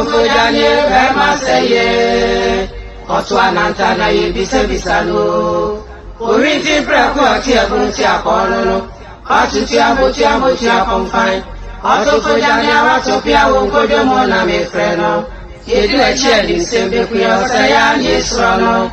Ɔtofo gya nie bɛrima sɛ ye. Ɔto ananta na yɛbisabisa no. Owi nti prɛko ɔte abunu ti akɔɔ no no. Ɔtutu abotua motua kɔmfan. Ɔtofo gya ne awato pia wɔ nkodwo mu na mefrɛ no. Yɛdi n'akyi adi nsɛm bɛkua ɔsɛ yɛ a ne yɛsuro no.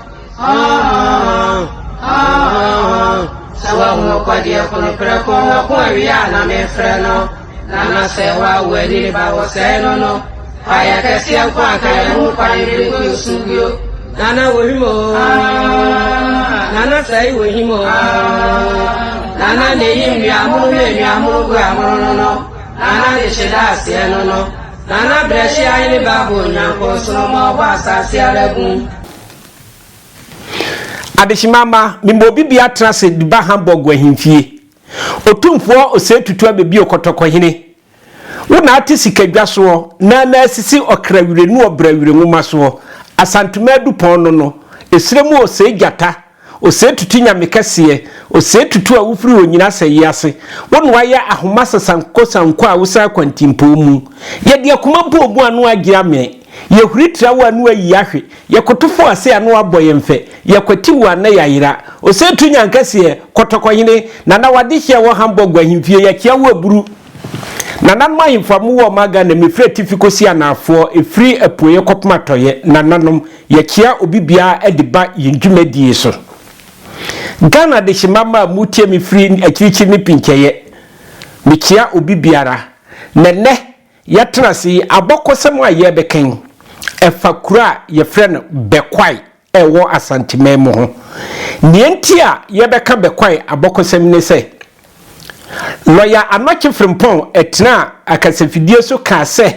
Sɛ woahunu kɔdeɛ kono prɛko wɔko awie a na mefrɛ no. Nana sɛ woawo ani ba wɔ sɛe no no. Kwayɛ kɛseɛ nko anka yɛho kwan bereku nso bio. Nana wɔ him o. Nana sɛe wɔ him o. Nana na eyi nnuamono ne nnuamono gu amono no no. Nana de hyɛ da aseɛ no no. Nana brɛhye ahene baabo onyanko nsoromma ɔbɔ asase ara bum. Adehyemama, mema obi bia tena ase de ba Hamburg ahemfie. Otumfoɔ Osei Tutu Abebio Kɔtɔkɔhene, wo na ate sikadwa soɔ na na asisi ɔkra wirenu ɔbra wire nwoma soɔ, Asantuma adupɔn no no, esrɛ mu Osei Gyata, Osei Tutu Nyame kɛseɛ, Osei Tutu a wofiri onyina asɛeɛ ase, wo na wayɛ ahoma sasanko sanko a wosan kwantimpɔn mu. Yɛde akoma bɔɔ mu ano agye amee, yɛhuri tra wo ano ayi ahwe, yɛkoto fo ase ano abɔ yɛn fɛ, yɛkwati wo ana yɛayera. Osei Tu Nyankɛseɛ, Kɔtɔkɔhene, Nana w'adehyeɛ wɔ Hamburg ahemfie, yɛkyea wo aburu. Nananom ahemfo a mowɔ ɔman Ghana mu, ɛfiri atifi kɔsi anaafoɔ, ɛfiri apueeɛ kɔpem atɔeɛ, nananom, yɛkyea obi biara de ba yɛn dwumadie so. Ghana adehyemma mma a motie me firi akyirikyiri ne pinkyɛeɛ, mekyea obi biara. Na nnɛ, yɛatena ase yi, abɔkɔsɛm a yɛrebɛka yi, ɛfa kuro a yɛfrɛ no Bɛkwae a ɛwɔ Asanteman mu ho. Nea enti a yɛbɛka Bɛkwae abɔkɔsɛm ne sɛ, Lɔya Anokye Frimpong tenaa akasafidie so kaa sɛ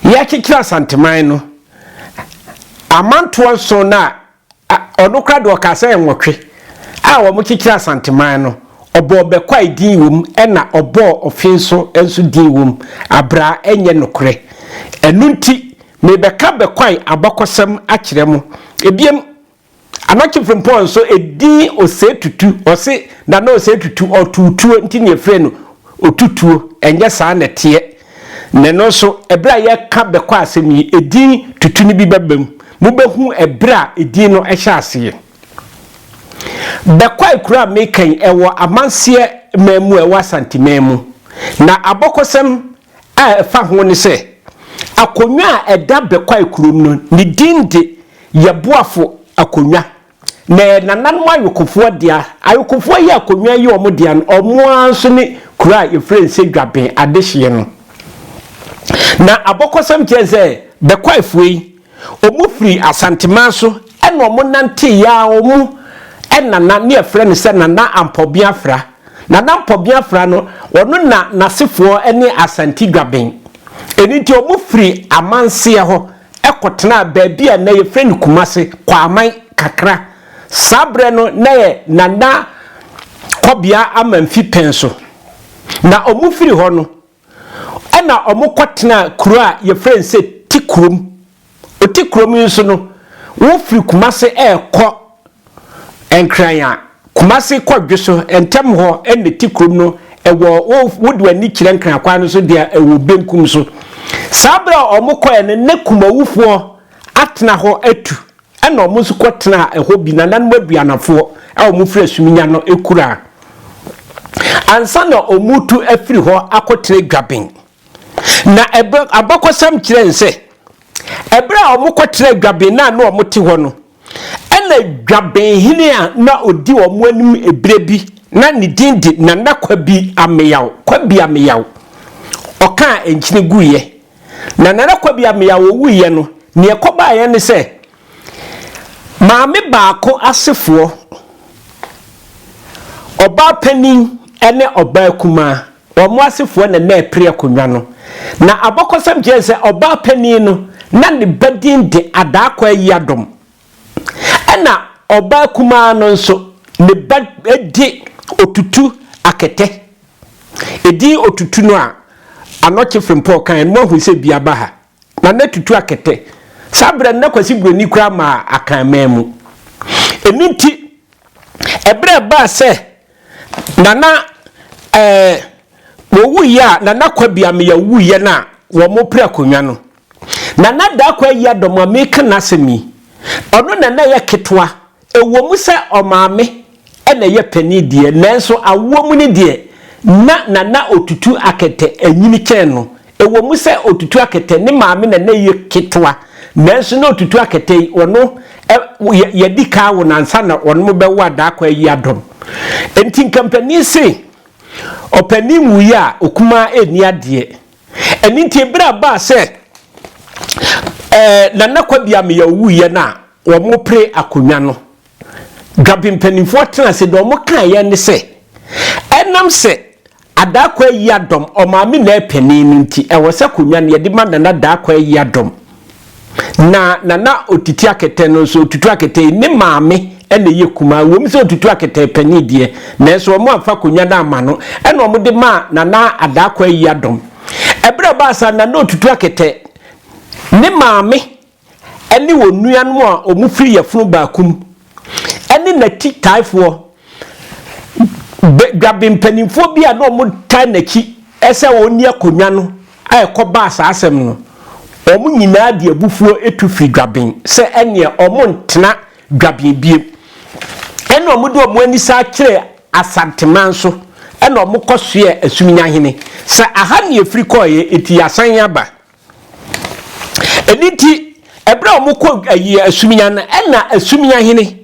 yɛakyekyere Asanteman no amantoɔ nson no a ɔno koraa deɛ ɔkaa sɛ nwɔtwe a wɔkyekyere Asanteman no, ɔbɔɔ Bɛkwae din wom ɛna ɔbɔɔ Ɔfenso nso din wom, abraa ɛnyɛ nokorɛ. Ɛno nti merebɛka Bɛkwae abakɔsɛm akyerɛ mo. Ebiem, Anokye Frimpong nso edin Osei Tutu, ɔse Nana Osei Tutu ɔtoo tuo nti na yɛfrɛ no Otutuo, ɛnyɛ saa na ɛteɛ. Na ɛno nso, ɛberɛ a yɛreka bɛkɔ asɛm yi, edin tutu no bi bɛba mu. Mobɛhu ɛberɛ a edin no hyɛ aseɛ. Bɛkwae kuro a meka yi, ɛwɔ Amanseɛ man mu a ɛwɔ Asanteman mu. Na abɔkɔsɛm a ɛfa ho ne sɛ, akonnwa a ɛda Bɛkwae kurom no, ne din de Yɛboafo Akonnwa. Na ɛyɛ nananom ayokofoɔ dea. Ayokofoɔ yi akonnwa yi wɔn dea no, wɔn ara nso ne kuro a yɛfrɛ no sɛ Dwaben adehyeɛ no. Na abɔkɔsɛm kyerɛ sɛ Bɛkwaefoɔ yi, wɔn firi Asanteman so ɛna wɔn nanteeɛ a wɔn nana ne yɛfrɛ no sɛ Nana Ampɔbea Afra. Nana Ampɔbea Afra no, ɔno na n'asefoɔ ne Asante Dwaben. Ɛno nti wɔn firi Amanseɛ hɔ kɔtenaa baabi a nnɛ yɛfrɛ no Kumase, Kwaman kakra. Saa berɛ no na yɛ Nana Kɔbea Amanfi pɛn so. Na wɔfiri hɔ no, ɛna wɔkɔtenaa kuro a yɛfrɛ no sɛ Tikurom. Otikurom yi nso no, wofiri Kumase rekɔ Nkran a, Kumase kɔ Dwoso ntam hɔ na ti kurom no wɔ, wode w'ani kyerɛ Nkran kwan no so deɛ ɛwɔ benkum so. Saa berɛ a wɔkɔɛ no, ne Kumawufoɔ atena hɔ atu, ɛna wɔn nso kɔtenaa ɛhɔ bi, nananom aduanafoɔ a wɔfiri Asuminya no kuraa. Ansa na wɔretu afiri hɔ akɔtena Dwaben. Na ɛbɛ, abakɔsɛm kyerɛ n sɛ, ɛberɛ a wɔkɔtenaa Dwaben no a na wɔte hɔ no, Ɛna Dwabenhene a na ɔdi wɔn anim ɛberɛ bi na ne din de Nana Kwabi Ameyaw, Kwabi Ameyaw, ɔkaa nkyene guiɛ. Na Nana Kwabi Ameyaw ɔwuiɛ no, deɛ ɛkɔbaeɛ ne sɛ, maame baako asefoɔ, ɔbaa panin ne ɔbaa kumaa, wɔn asefoɔ na na ɛpere akonnwa no. Na abɔkɔsɛm kyerɛ sɛ ɔbaa panin no, na ne ba din de Adaakwa Ayiadom. Ɛna ɔbaa kumaa no nso, ne ba de Otutu Akɛtɛ. Edin Otutu no a Anɔkye Frimpong kaeɛ no, moahu sɛ bi aba ha. Na na Tutu Akɛtɛ. Saa berɛ no, na Kwasi Buroni koraa maa Akanman mu. Ɛno nti, ɛberɛ a ɛbaa sɛ Nana ɛɛ wɔwuiɛ a Nana Kwabi Ameyaw wuiɛ no a wɔpere akonnwa no. Nana Daakwa Ayiadɔm a mereka n'asɛm yi, ɔno na na ɛyɛ ketewa. Ɛwɔ mu sɛ ɔmaame na ɛyɛ panin deɛ, nanso awoɔ mu no deɛ, na Nana Otutu Akɛtɛ anyini kyɛn no. Ɛwɔ mu sɛ Otutu Akɛtɛ ne maame na na ɛyɛ ketewa, nanso na Otutu Akɛtɛ yi, ɔno ɛ, yɛadi kan awo no ansa na wɔnom bɛwo Adaakwa Ayiadɔm. Enti nka mpanin se, ɔpanin wuiɛ a, okumaa nni adeɛ. Ɛno nti, berɛ a ɛbaa sɛ ɛɛ Nana Kwabi Ameyaw wuiɛ no a wɔrepere akonnwa no, Dwabe mpanimfoɔ tena ase deɛ wɔkaeɛ ne sɛ, ɛnam sɛ Adaakwa ayi adɔm, ɔmaame na ɛpanin no nti, ɛwɔ sɛ akonnwa no yɛde ma Nana Daakwa ayi adɔm. Na Nana Otiti Akɛtɛ no nso, Otutu Akɛtɛ yi, ne maame na ɛyɛ kumaa. Ɛwom sɛ Otutu Akɛtɛ panin deɛ, nanso wɔamfa akonnwa no amma no, ɛna wɔde maa Nana Adaakwa Ayiadom. Ɛberɛ a ɛbaa saa, Nana Otutu Akɛtɛ, ne maame ne wɔn nuanom a wɔfiri yafunu baako mu ne n'atitaefoɔ, dwabe mpanimfoɔ bi a na wɔtaa n'akyi sɛ ɔnni akonnwa no a ɛkɔbaa saa asɛm no, wɔn nyinaa de abufuo tu firi dwaben sɛ ɛneɛ wɔntena dwaben bio. Ɛna wɔde wɔn ani san kyerɛɛ Asanteman so ɛna wɔkɔsoɛɛ Asuminyahene sɛ aha ne yɛfiri kɔeɛ enti yɛasan aba. Ɛno nti, ɛberɛ a wɔkɔ ayi Asuminya no, ɛna Asuminya hene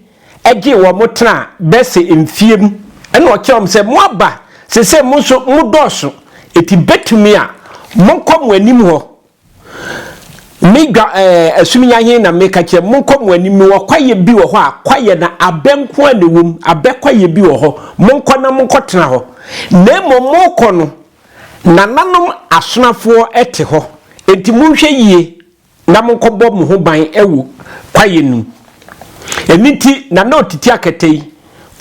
gyee wɔn tenaa bɛsɛ mfie mu, ɛna ɔkyerɛ wɔn sɛ, moaba, sese mo nso modɔɔso, eti bɛtumi a, monkɔ mo anim hɔ. Me dwa ɛɛ Asuminya hene na meka kyerɛ, monkɔ mo anim, mewɔ kwaeɛ bi wɔ hɔ a, kwaeɛ no abɛ nko ara na ɛwɔ mu, abɛ kwaeɛ bi wɔ hɔ, monkɔ na monkɔtena hɔ. Na mmom mokɔ no, Nananom asonafoɔ te hɔ, enti monhwɛ yie na monkɔbɔ mo ho ban wɔ kwaeɛ no mu. Ɛno nti, Nana Otiti Akɛtɛ yi,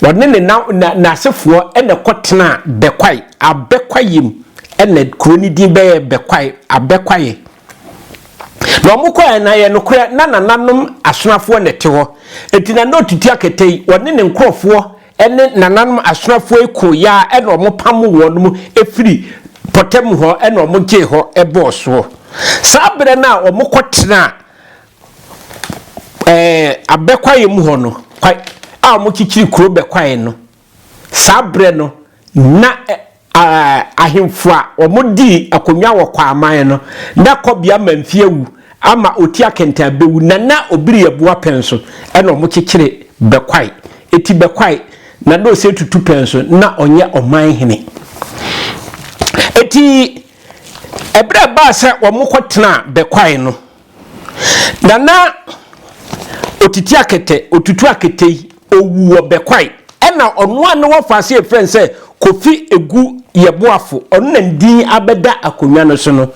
ɔne ne na, na, n'asefoɔ na ɛkɔtenaa Bɛkwae, Abɛ kwaeɛ mu, ɛna kuro no din bɛyɛɛ Bɛkwae, Abɛ kwaeɛ. Na wɔkɔeɛ na ɛyɛ nokorɛ, na nananom asonafoɔ na ɛte hɔ. Enti Nana Otiti Akɛtɛ yi, ɔne ne nkorɔfoɔ ne nananom asomafoɔ yi koeɛ ara na wɔpamoo wɔn firii pɔtam hɔ na wɔgyee hɔ bɔɔ soɔ. Saa berɛ no a wɔkɔtenaa ɛɛ abɛkwaeɛ mu hɔ no, kwae a wɔkyekyere kuro bɛkwaeɛ no, saa berɛ no na Ahemfo a wɔdii akonnwa wɔ Kwaaman no, na Kɔbea Mamfi awu ama Oti Akɛntɛn abɛwu, na na Obiri Yeboah pɛn so na wɔkyekyere Bɛkwae. Eti Bɛkwae, na na Osei Tutu pɛn so na ɔnyɛ ɔman hene. Eti ɛberɛ a ɛbaa sɛ wɔkɔtenaa Bɛkwae no, Na na otiti akɛtɛ, otutu akɛtɛ yi, owu wɔ Bɛkwae. Ɛna ɔno a ne wɔfa ase yɛfrɛ no sɛ Kofi Egu Yɛboafo, ɔno na ne din abɛda akonnwa no so no.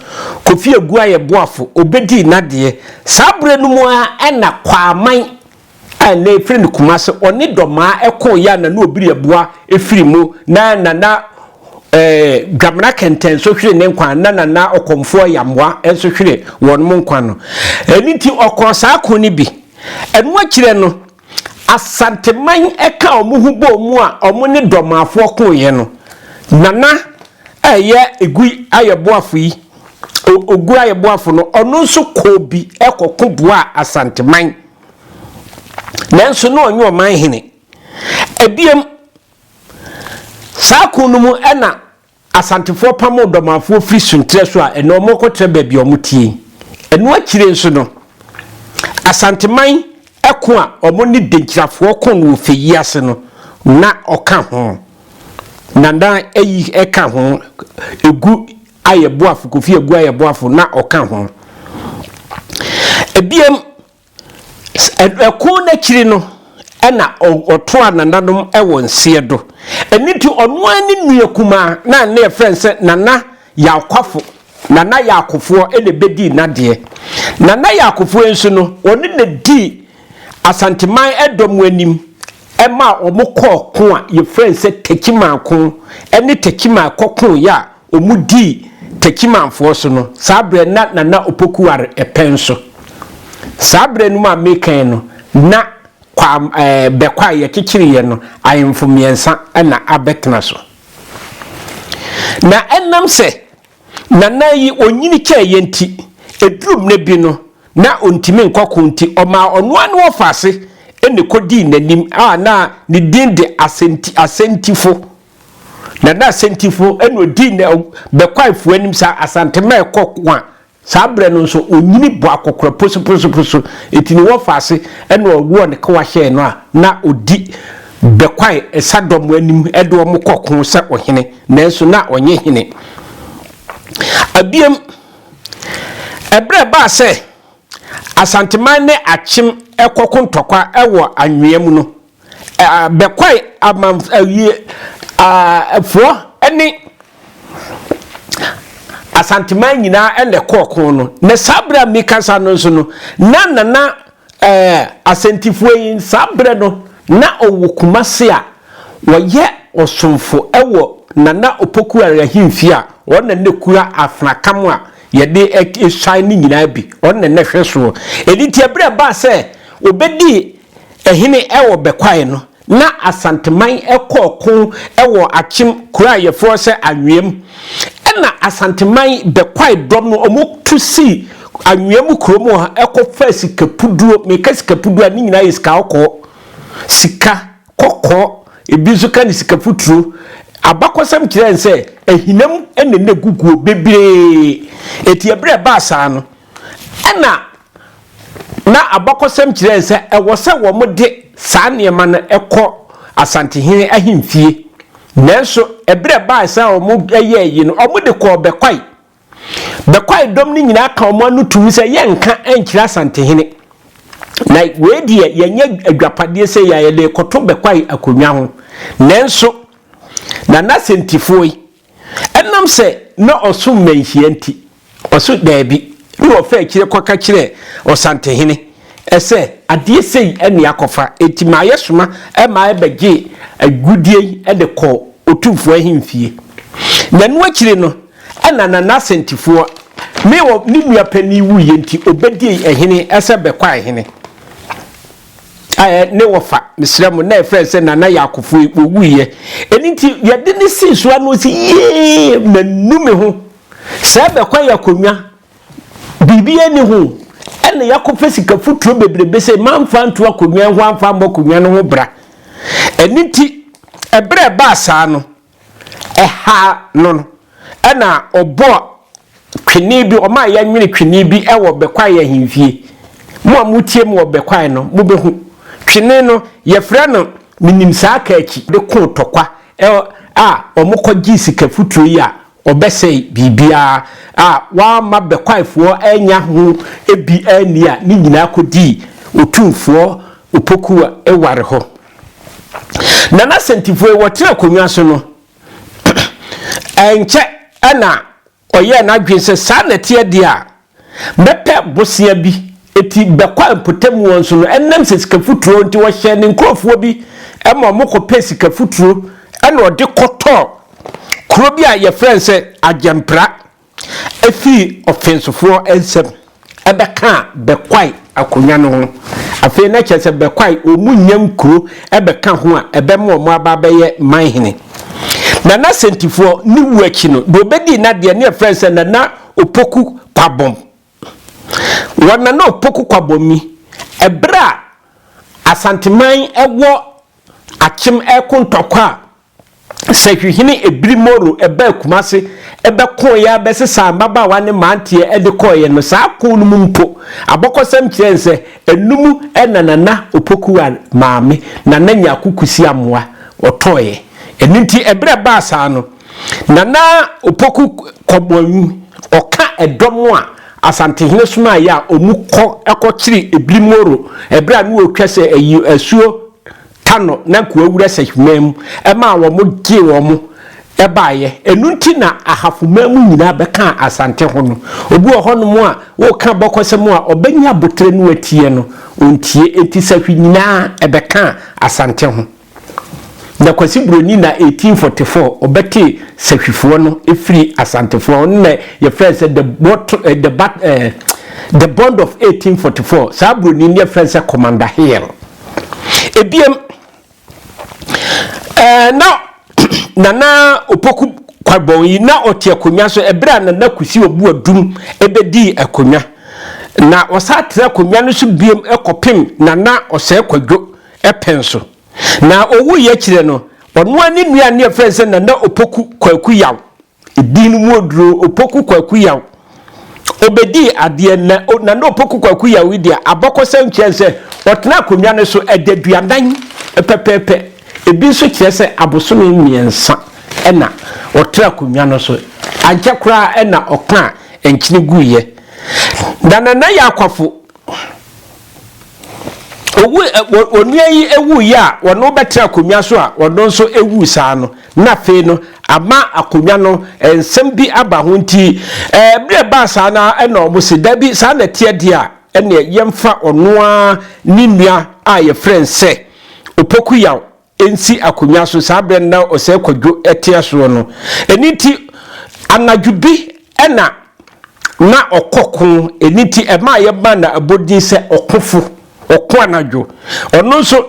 Kofi Egu Ayɛboafo, obedii n'adeɛ. Saa berɛ no mu ara ɛna Kwaaman a nnɛ yɛfrɛ no Kumase, ɔne Dɔmaa kooeɛ a Nana Obiri Abua firi mu na Nana eh, Dwamena Kɛntɛn nso hwere ne nkwa na Nana Ɔkɔmfoɔ Ayamoa nso hwere wɔn nkwa no. Ɛno nti ɔkɔɔ saa ko no bi. Ɛno akyirɛ no, Asanteman ka wɔn ho bɔɔ mu a wɔn ne Dɔmaafoɔ kooeɛ no, Nana a ɛyɛ Egui Ayɛboafo yi, Ogu Ayɛboafo no, ɔno nso kɔɔ bi kɔko boaa Asanteman. Nanso na ɔnyɛ ɔman hene. Ebiem, saa ko no mu na Asantefoɔ pamoo Dɔmafoɔ firi Suntrɛ so a ɛnɛ wɔrekɔtra baabi a wɔteɛ yi. Ɛno akyire nso no, Asanteman ko a wɔne Denkyirafoɔ ko no wɔ Feyi ase no, na ɔka ho. Na na eyi ka ho, Egu Ayɛboafo, Kofi Agu Ayɛboafo, na ɔka ho. Ebiem, Ɛko no akyiri no, ɛna ɔtoaa nananom wɔ nseɛ do. Ɛno nti ɔno ara ne nua kumaa na ne yɛfrɛ no sɛ Nana Yaw Kwafo, Nana Yaw Kofoɔ na ɛbɛdii n'adeɛ. Nana Yaw Kofoɔ nso no, ɔno na dii Asanteman dɔm anim maa wɔkɔɔ ko a yɛfrɛ no sɛ Takyiman ko ne Takyiman kɔkoeɛ a Wɔdii Techimanfoɔ so no, saa berɛ na Nana Opoku ware Ɛpɛn so. Saa berɛ no mu a mereka yi no, na kwa ɛɛ bɛkɔ a yɛkyekyereeɛ no, ahemfo mmiɛnsa na abɛtena so. Na ɛnam sɛ Nana yi ɔnyini kyɛeɛ nti, ɛduru mmerɛ bi no, na ɔntumi nkɔ ko nti, ɔmaa ɔno ara ne wɔfaase na ɛkɔdii n'anim a na ne din de Asɛnti, Asɛntifo. Na na Asɛntifo na ɔdii na Bɛkwaefoɔ anim saa Asantema ɛkɔ ko a, saa berɛ no nso ɔnyini bɔ akɔkora posoposoposo, enti ne wɔfaase na ɔwɔ ne kewa hyɛɛ no a na ɔdi Bɛkwae sadɔm anim de wɔn kɔ ko sɛ ɔhene, nanso na ɔnyɛ hene. Abiem, ɛberɛ a ɛbaa sɛ Asanteman ne Akyem rekɔko ntɔkwa wɔ anwea mu no, Bɛkwae amanfoɔ ne Asanteman nyinaa na ɛkɔɔ ko no. Na saa berɛ a mekasa no nso no, na Nana Asɛntifoɔ yi, saa berɛ no na ɔwɔ Kumase a ɔyɛ ɔsomfo wɔ Nana Opoku Ware ahemfie a ɔno na na ɛkura afenakam a yɛde suan no nyinaa bi, ɔno na na ɛhwɛ soɔ. Ɛno nti ɛberɛ a ɛbaa sɛ ɔbɛdii hene wɔ Bɛkwae no, na Asanteman kɔɔ ko wɔ Akyem kuro a yɛfrɛ sɛ Anweam. Ɛna Asanteman Bɛkwae dɔm no wɔtu sii Anweam kurom hɔ kɔfaa sika puduo, meka sika puduo a ne nyinaa yɛ sika kɔkɔɔ, sika kɔkɔɔ, ebi nso ka no sika futuro. Abakɔsɛm kyerɛ yɛn sɛ ahinam na na ɛguguo bebree. Enti ɛberɛ a ɛbaa saa no, ɛna Na abakɔsɛm kyerɛ yɛn sɛ ɛwɔ sɛ wɔde saa nneɛma no kɔ Asantehene ahemfie. Nanso ɛberɛ a ɛbae sɛ wɔyɛɛ yi no, wɔde kɔɔ Bɛkwae. Bɛkwae dɔm no nyinaa ka wɔn ano tom sɛ yɛnka nkyerɛ Asantehene. Na wei deɛ yɛnyɛ adwapadeɛ sɛ yɛ a yɛde rekɔto Bɛkwae akonnwa ho. Nanso Nana Asɛntifoɔ yi, Ɛnam sɛ na ɔsom mmanhyia nti, ɔse daabi, na ɔfaa akyire kɔka kyerɛɛ Ɔsantehene sɛ adeɛ sei ne akɔfa, enti mayɛ soma ma ɛbɛgyee agudeɛ yi de kɔɔ Otumfoɔ ahemfie. Na ɛno akyire no, ɛna Nana Asɛntifoɔ ne ne nua panin wuiɛ nti, ɔbɛdii hene sɛ Bɛkwaehene. A ne wɔfa, mesrɛ mo, na ɛfrɛ no sɛ Nana Yaakofo yi, wɔwuiɛ. Ɛno nti, yɛde no sii so ano sɛ, yee, manu me ho. Sɛ ɛbɛkɔ yɛ akonnwa, biribiara nni ho. Ɛna yɛakɔfa sika fotuo bebrebe sɛ mamfa nto akonnwa ho amfa ammɔ akonnwa no ho bra. Ɛno nti, ɛberɛ a ɛbaa saa no, ɛhaa no no, ɛna ɔbɔɔ twene bi, ɔmaa yɛnwene twene bi wɔ Bɛkwae ahemfie. Mo a motie me wɔ Bɛkwae no, mobɛhu. Twene no, yɛfrɛ no Menim Saa Kaakyi. De koo tɔkwa a wɔkɔgyee sika futuro yi a ɔbɛsɛe biribiara a wamma Bɛkwaefoɔ annya ho bi anni a ne nyinaa kɔdii Otumfoɔ Opoku Ware hɔ. Nana Sɛntifoe, wɔtena akonnwa so no, ɛnkyɛ na ɔyɛɛ n'adwene sɛ saa na ɛteɛ deɛ a, mɛpɛ bosea bi. Enti bɛkɔ mpɔtam hɔ nso no, ɛnam sɛ sika futuro nti, ɔhyɛɛ ne nkurɔfoɔ bi ma wɔkɔpɛɛ sika futuro na ɔde kɔtɔɔ kuro bi a yɛfrɛ no sɛ Agyɛmpra. fii ɔfensofoɔ nsam bɛkaa Bɛkwae akonnwa no ho. Afei na kyerɛ sɛ Bɛkwae wɔn nnya nkuro bɛka ho a ɛbɛma wɔn aba abɛyɛ manhene. Nana Sɛntifoɔ ne wuo akyi no, deɛ ɔbɛdii n'adeɛ ne yɛfrɛ no sɛ Nana Opoku Kwabɔm. Wɔ Nana Opoku Kwabɔm yi, ɛberɛ a Asanteman wɔ Akyem reko ntɔkwa a Sahwihene Ebiri Moro baa Kumase bɛkoeɛ ara bɛsesaa mmabaawa ne mmeranteɛ de kɔeɛ no, saa ko no mu mpo, abɔkɔsɛm kyerɛ yɛn sɛ ɛno mu na Nana Opokuware maame, Nana Nyarko Kusi Amoah, ɔtɔeɛ. Ɛno nti ɛberɛ a ɛbaa saa no, Nana Opoku Kɔbɔnyi, ɔka ɛdɔm a Asantehene somaeɛ a wɔkɔ kɔkyere Ebiri Moro ɛberɛ a na wɔretwa sɛ ayi asuo Tano na nkoa wura Sahwiman mu maa wɔn gyee wɔn baeɛ. Ɛno nti na Ahafoman mu nyinaa bɛkaa Asante ho no. Obi wɔ hɔnom a woka abɔkɔsɛm a ɔbɛnya aboterɛ ne watie no, ɔntie. Enti Sahwi nyinaa bɛkaa Asante ho. Na Kwasi Broni na 1844 ɔbɛtee Sahwifoɔ no firii Asantefoɔ ho. Ɔno na yɛfrɛ no sɛ the, bot, the, bat, eh, the Bond of 1844. Saa Broni no yɛfrɛ no sɛ Commander Hill. Ebiem, ɛɛ na Nana Opoku Kwabɔn yi na ɔte akonnwa so ɛberɛ a Nana Kusi Obuadum ɛbɛdii akonnwa. Na ɔsan tena akonnwa no so biom kɔpem Nana Ɔsɛe Kwadwo pɛn so. Na ɔwuiɛ akyire no, ɔno ara ne nua a ne yɛfrɛ no sɛ Nana Opoku Kwaku Yaw, edin no mu oduro, Opoku Kwaku Yaw, ɔbɛdii adeɛ. Na Nana Opoku Kwaku Yaw yi deɛ, abɔkɔsɛm kyerɛ no sɛ ɔtena akonnwa no so adaduanan pɛpɛɛpɛ. Ebi nso kyerɛ sɛ abosome mmiɛnsa na ɔtena akonnwa no so. Ankyɛ koraa na ɔkaa nkyene guiɛ. Na Nana Yaa Kwafo, owu onua yi wuiɛ a ɔno bɛtena akonnwa so a ɔno nso wuu saa no, na afei no ama akonnwa no nsɛm bi aba ho nti, berɛ ɛbaa saa no ara na wɔn se dabi, saa na ɛteɛ deɛ a, ɛneɛ yɛmfa ɔno ara ne nua a yɛfrɛ no sɛ Opoku Yaw nsi akonnwa so saa berɛ no na Osei Kwadwo te soɔ no. Ɛno nti anadwo bi na na ɔkɔ ko, ɛno nti ɛmaa yɛmaa no abɔdin sɛ ɔkofo, ɔko anadwo. Ɔno nso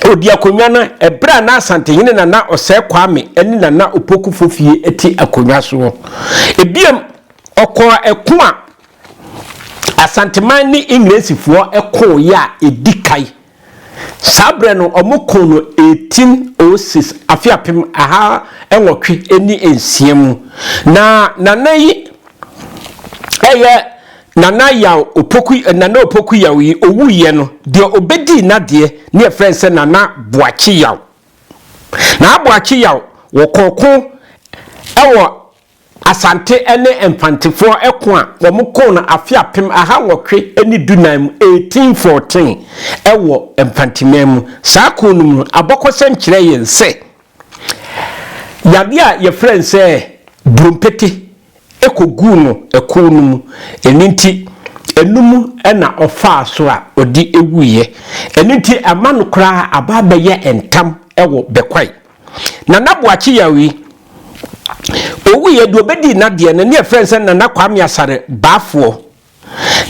ɔdi akonnwa no ɛberɛ a na Asantehene Nana Osei Kwame ne Nana Opoku Fofie te akonnwa soɔ. Ebiom ɔkɔɔ ɛko a Asanteman ne Engiresifoɔ kooeɛ a ɛdi kan. Saa berɛ no, wɔkoo no 1806, afe 1806 mu. Na Nana yi yɛ Nana Yaw Opoku, Nana Opoku Yaw yi, ɔwuiɛ no, deɛ ɔbɛdii n'adeɛ ne yɛfrɛ no sɛ Nana Boakye Yaw. Na Boakye Yaw, wɔkɔɔ ko wɔ Asante ne Mfantefoɔ ko a wɔkoo no afe 1814 mu, 1814, wɔ Mfanteman mu. Saa ko no mu no, abɔkɔsɛm kyerɛ yɛn sɛ yadeɛ a yɛfrɛ no sɛ burompete kɔguu no ko no mu. Ɛno nti, ɛno mu na ɔfaa so a ɔde wuiɛ. Ɛno nti, ɛma no koraa aba abɛyɛ ntam wɔ Bɛkwae. Nana Boakye Yaw yi, ɔwuiɛ deɛ ɔbɛdii n'adeɛ no ne yɛfrɛ no sɛ Nana Kwame Asare Baafoɔ.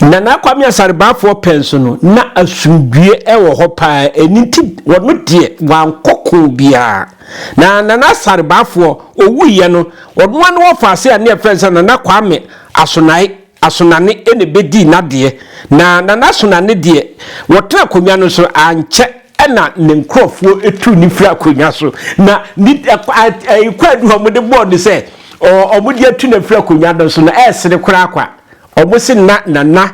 Nana Kwame Asare Baafoɔ pɛn so no, na asomdwie wɔ hɔ paa, ɛno nti ɔno deɛ wankɔ ko biara. Na Nana Asare Baafoɔ ɔwuiɛ no, ɔno ara ne wɔfaase a ne yɛfrɛ no sɛ Nana Kwame Asonae Asonane na ɛbɛdii n'adeɛ, na Nana Asonane deɛ, wɔtena akonnwa no so ankyɛ na ne nkurɔfoɔ tuu no firii akonnwa so, na ne kwaadu a wɔde bɔɔ no sɛ wɔde atu no afiri akonnwa no so no, ɛresere koraa kwa. Wɔse na Nana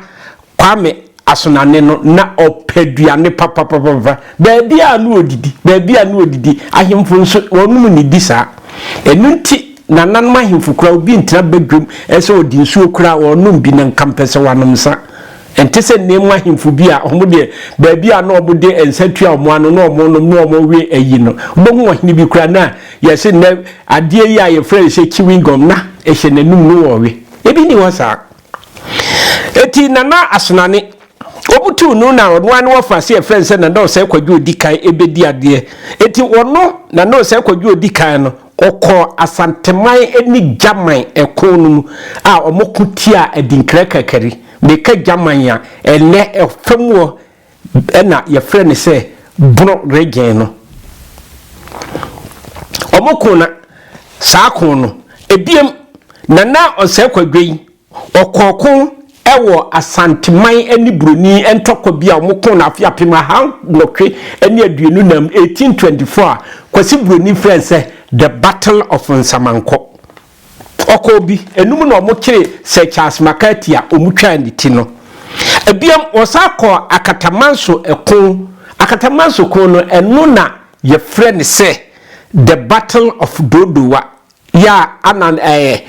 Kwame Asonane no, na ɔpɛ aduane papapapapa. Baabi a na ɔdidi, baabi a na ɔdidi, ahemfo nso wɔnom nnidi saa. Ɛno nti, nananom ahemfo koraa, obi ntena badwam sɛ ɔde nsuo koraa ɔrenom bi na nka mpɛ sɛ wanom nsa. Ɛnte sɛ nnɛ mu ahemfo bi a wɔn deɛ, baabi a na wɔde nsa tua wɔn ano na wɔnom na wɔwe ayi no. Wobɛhu ɔhene bi koraa na yɛse nnɛ adeɛ yi a yɛfrɛ no sɛ chewing gum na ɛhyɛ n'anum na ɔrewe. Ebi nni hɔ saa. Eti Nana Asonane, wɔbutuu no na ɔno ara ne wɔfa se yɛfrɛ no sɛ Nana Osei Kwadwo Odi Kan ɛbɛdi adeɛ. Eti ɔno Nana Osei Kwadwo Odi Kan no, ɔkɔɔ Asanteman ne Gyaman ɛko no mu a wɔko tiaa Adinkra Kakari. Meka Gyaman a, ɛnnɛ ɛfam hɔ ɛna yɛfrɛ no sɛ Bono Region no. Wɔn ko na saa ko no. Ebiem, Nana Ɔsɛe Kwadwo yi, ɔkɔɔ ko wɔ Asanteman ne Buroni ntɔkwa bi a wɔn ko no afe 1824, 1824 a Kwasi Buroni frɛ no sɛ The Battle of Nsamankɔ. Ɔkɔɔ bi, ɛno mu na wɔkyeree Sir Charles McCarthy a wɔtwaa ne ti no. Biom, wɔsan kɔɔ Akatamanso ko. Akatamanso ko no, ɛno na yɛfrɛ no sɛ The Battle of Dodowa, yɛ a ana ɛɛ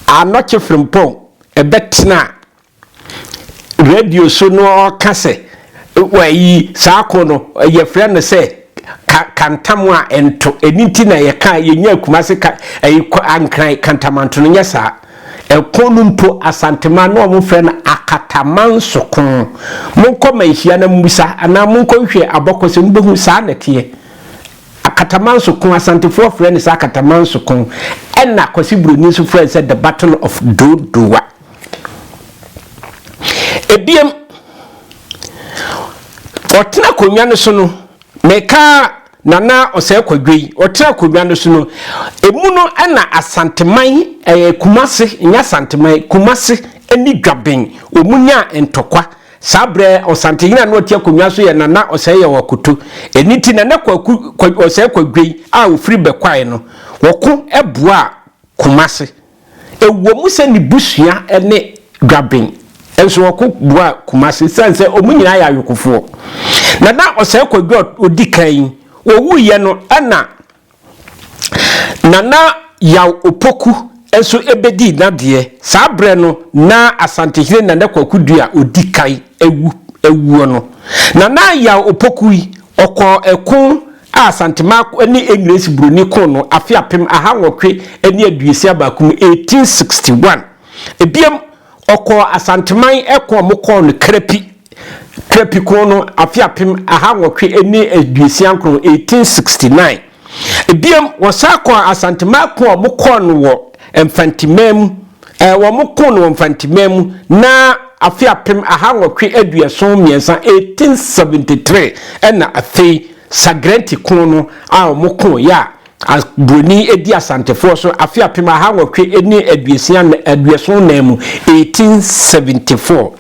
Anɔkye Frimpong bɛtenaa radio so no ɔka sɛ wɔayi saa ko no yɛfrɛ no sɛ ka kantam a ɛnto ɛno nti na yɛka yɛnya Kumase ka ɛyi ankran kantamanto no nyɛ saa ɛko no mpo Asantema na wɔn frɛ no akatamanso ko. Monkɔ manhyia na mmusa anaa monkɔ nhwɛ abɔkɔsɛ mobɛhu saa na ɛteɛ. Akatamanso ko, Asantefoɔ frɛ no sɛ akatamanso ko, ɛna Kwasi Buroni nso frɛ no sɛ the battle of Dodowa. Ebiem, ɔtena akonnwa no so no, meka Nana Osei Kwadwo yi, ɔtena akonnwa no so no, emu no na Asanteman ɛyɛ Kumase, nyɛ Asanteman, Kumase ne Dwaben, wɔn nyaa ntɔkwa. Saa berɛ Ɔsantehene a na ɔte akonnwa so yɛ Nana Ɔsɛe Yaw Akoto. Ɛno nti Nana Kwaku Kwa Ɔsɛe Kwadwei a ɔfiri Bɛkwae no, wɔko boaa Kumase. Ɛwɔ mu sɛ ne busua ne Dwaben nso wɔko boaa Kumase ɛsiane sɛ wɔn nyinaa yɛ ayokofoɔ. Nana Ɔsɛe Kwadwo a ɔdi kan yi, ɔwuiɛ no ɛna Nana Yaw Opoku nso bɛdii n'adeɛ. Saa berɛ no, na Asantehene Nana Kwaku Duah a ɔdi kan awu awuo no. Nana Yaw Opoku yi, ɔkɔɔ ɛko a Asanteman ne Engiresi Buroni koo no afe 1861 mu, 1861. Ebiom, Ɔkɔɔ Asanteman ɛko a wɔkɔɔ no Krapi, Krapi ko no afe 1869, 1869. Ebiom, wɔsan kɔɔ Asanteman ko a wɔkɔɔ no wɔ Mfanteman mu, ɛɛ wɔkoo no wɔ Mfanteman mu na afe 1873, 1873, ɛna afei Sagrenti ko no a wɔkooeɛ a A Buroni di Asantefoɔ so afe 1864 mu, 1874.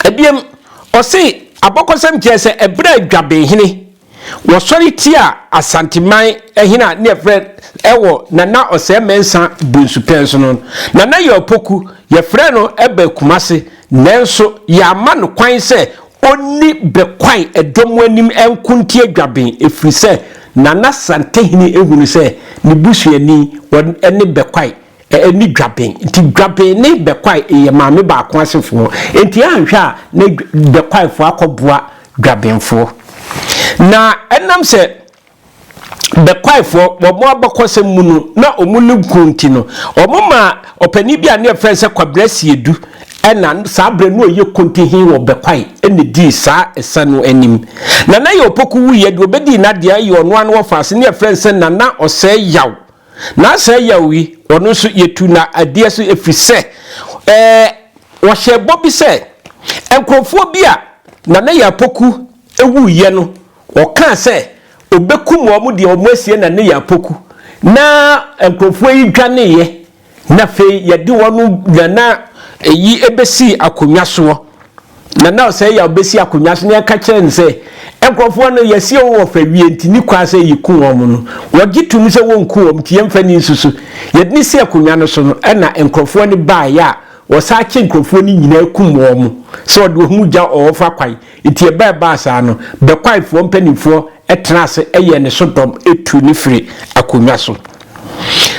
Ebiem, ɔse abɔkɔsɛm kyerɛ sɛ ɛberɛ a Dwabenhene wɔsɔre tia Asanteman hene a ne yɛfrɛ ɛwɔ Nana Ɔsɛe Mensah Bonsu pɛn so no, Nana Yaw Opoku, yɛfrɛ no ba Kumase nanso yɛamma no kwan sɛ Ɔnni bɛkwae ɛdɔm anim nko ntia Dwaben ɛfiri sɛ Nana Santehene hunu sɛ ne busuani ne bɛkwae ne Dwaben nti Dwaben ne bɛkwae yɛ maame baako asefoɔ nti anhwɛ a na bɛkwaefoɔ akɔboa Dwabenfoɔ na ɛnam sɛ Bɛkwaefoɔ, wɔn abakɔsɛm mu no, na wɔn ne nko nti no, wɔmaa ɔpanin bi a ne yɛfrɛ no sɛ Kwabena Siedu, ɛna saa berɛ no ɔyɛ Kontihen wɔ Bɛkwae na ɛdii saa ɛsa no anim. Nana Yaw Opoku wuiɛ, deɛ ɔbɛdii n'adeɛ yɛ ɔno ara ne wɔfaase, ne yɛfrɛ no sɛ Nana Ɔsɛe Yaw. Na Asɛe Yaw yi, ɔno nso yɛtu no adeɛ so ɛfiri sɛ, ɛɛ, wɔhyɛɛ bɔ bi sɛ, nkurɔfoɔ bi a Nana Yaw Opoku wuiɛ no, Ɔkaa sɛ ɔbɛkum wɔn deɛ wɔn asie na ne yɛ apoku na nkurɔfoɔ yi dwaneeɛ na afei yɛde wɔn na na eyi ɛbɛsii akonnwa soɔ na na ɔsɛ yɛ ɔbɛsi akonnwa so na yɛka kyerɛ no sɛ nkurɔfoɔ no yɛsie wɔn wɔ fa wie nti ne kwan sɛ yɛku wɔn no wɔgye tom sɛ wɔnku wɔn nti yɛmfa ne nsu so yɛde ne si akonnwa no so no ɛna nkurɔfoɔ no baeɛ a wɔsan kye nkurɔfoɔ no nyinaa kum wɔn sɛ ɔde wɔn gya ɔwɔfa kwan Enti ɛberɛ a ɛbaa saa no, Bɛkwaefoɔ mpanimfoɔ tenaa ase yɛɛ ne so dɔm tuu no firii akonnwa so.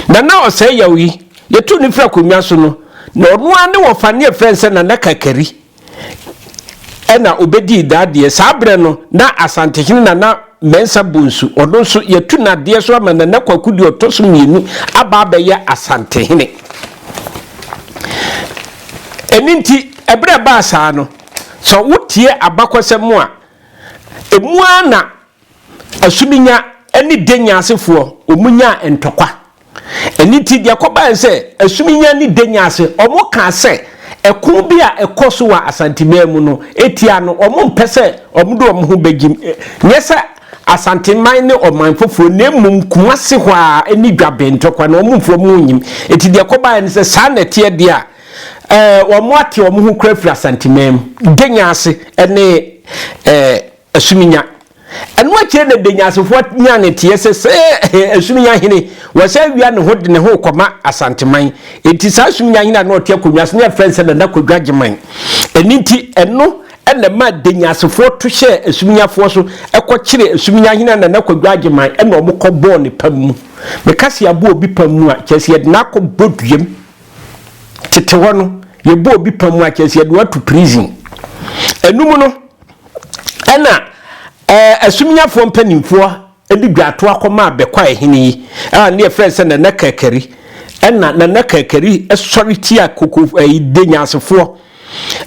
Na na ɔsɛe yaw yi, yɛtuu no firii akonnwa so no, na ɔno ara ne wɔfa ne yɛfrɛ no sɛ Nana Kakari ɛna ɔbɛdii n'adeɛ. Saa berɛ no, na Asantehene Nana Mensah Bonsu, ɔno nso yɛatu n'adeɛ so ama Nana Kwaku deɛ ɔtɔ so mmienu aba abɛyɛ Asantehene. Ɛno nti, ɛberɛ a ɛbaa saa no, Sɛ wotie abakɔsɛm a, emu ara na Asuminya ne Denya asefoɔ wɔnyaa ntɔkwa. Ɛno nti deɛ ɛkɔbaeɛ ne sɛ Asuminya ne Denya ase wɔkaa sɛ ɛko bi a ɛkɔ so wɔ Asanteman mu no tia no wɔmpɛ sɛ wɔde wɔn ho bɛgyim. Nyɛ sɛ Asanteman ne ɔman foforɔ na mmom Kumase hɔ ara ne Dwaben ntɔkwa no wɔmfa wɔn ho nnyim. Nti deɛ ɛkɔbaeɛ ne sɛ saa na ɛteɛ deɛ a, Ɛɛ, wɔate wɔn ho kura firi Asanteman mu, Denyaase ne ɛɛ Asuminya. Ɛno akyire na Denyasefoɔ nyaa ne teɛ sɛ sɛ Asuminya hene wɔsɛ awia ne ho de ne ho rekɔma Asanteman. Enti saa Asuminya hene a na ɔte akonnwa so no yɛfrɛ no sɛ Nana Kwadwo Agyeman. Ɛno nti ɛno na ɛmaa Denyasefoɔ to hyɛɛ Asuminyafoɔ so kɔkyeree Asuminya hene a Nana Kwadwo Agyeman na wɔkɔbɔɔ ne pam mu. Meka sɛ yɛabɔ obi pam mu a, kyerɛ sɛ yɛde no akɔbɔ duam. Tete hɔ no, yɛbɔ obi pa mu a, kyerɛ sɛ yɛde wo ato prison. Ɛno mu no, ɛna ɛɛ asuminyafoɔ mpanimfoɔ de dwato akɔma abɛkwae hene yi a ne yɛfrɛ sɛ Nana Kakari. Ɛna Nana Kakari sɔre tia koko ɛyi Denyasefoɔ.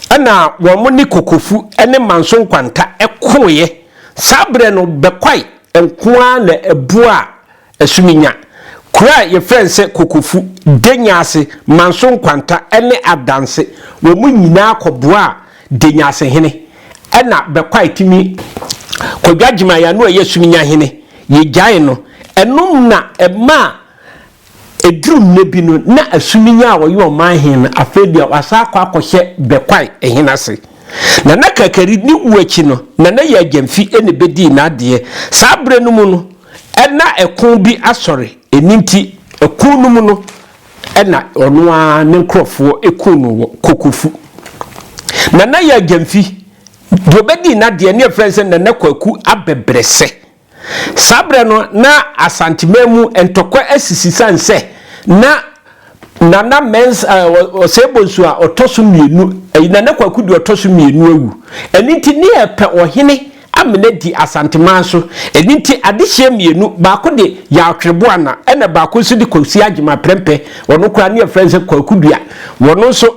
Ɛna wɔn ne Kokofu ne Manso Nkwanta ɛkoeɛ. Saa berɛ no, Bɛkwae nko ara na ɛboaa Asuminya, kuro a yɛfrɛ no sɛ Kokofu, Denyaase, Manso Nkwanta ne Adanse, wɔn nyinaa kɔboaa Denyaase hene ɛna Bɛkwae tumi Kwadwo Agyeman a na ɔyɛ Asuminya hene, yɛgyaee no. Ɛno na ɛmaa. Ɛduru mmerɛ bi no, na Asuminya a ɔyɛ ɔman hene no, afei deɛ wasan akɔ akɔhyɛ Bɛkwae hene ase. Nana Kakari ne wuo akyi no, Nana Yaa Gyamfi na ɛbɛdii n'adeɛ. Saa berɛ no mu no, na ɛko bi asɔre, ɛno nti ɛko no mu no na ɔno ara ne nkorɔfoɔ kuu no wɔ Kokofu. Nana Yaa Gyamfi, deɛ ɔbɛdii n'adeɛ ne yɛfrɛ no sɛ Nana Kwaku Abɛbrɛsɛ. Saa berɛ no, na Asanteman mu ntɔkwa asisi sane sɛ na Nana Mensah, Osei Bonsu a ɔtɔ so mmienu, Nana Kwaku deɛ ɔtɔ so mmienu awu. Ɛno nti ne yɛpɛ ɔhene amena adi Asanteman so. Ɛno nti adehyeɛ mmienu, baako de Yaw Twereboana ɛna baako nso de Kwasi Agyemang Prempeh, ɔno koraa ne yɛfrɛ no sɛ Kwaku Dua. Wɔno nso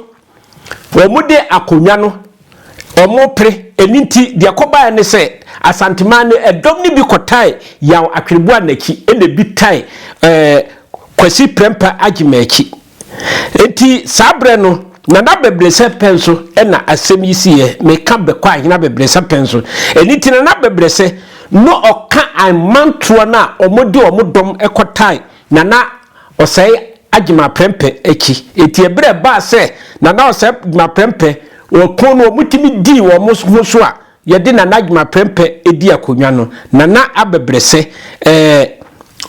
Wɔde akonnwa no, wɔpere. Ɛno nti, deɛ ɛkɔbaeɛ ne sɛ, Asanteman no, ɛdɔm no bi kɔtae Yaw Atwereboa n'akyi, ɛna ebi tae ɛɛ Kwasi Prɛmpa Agyemang akyi. Enti saa berɛ no, Nana Abɛbrɛsɛ pɛn so na asɛm yi siiɛ. Meka Bɛkɔ Ahene Abɛbrɛsɛ pɛn so. Ɛno nti, Nana Abɛbrɛsɛ no ɔka amantoɔ no a wɔde wɔn dɔm kɔtae Nana Ɔsɛe Agyemang Prɛmpɛ akyi. Enti ɛberɛ a ɛbaa sɛ Nana Ɔsɛe Agyemang Prɛmpɛ ɔko no wɔtumi dii wɔn ho so a yɛde Nana Agyemang Prɛmpɛ dii akonnwa no, Nana Abɛbrɛsɛ ɛɛ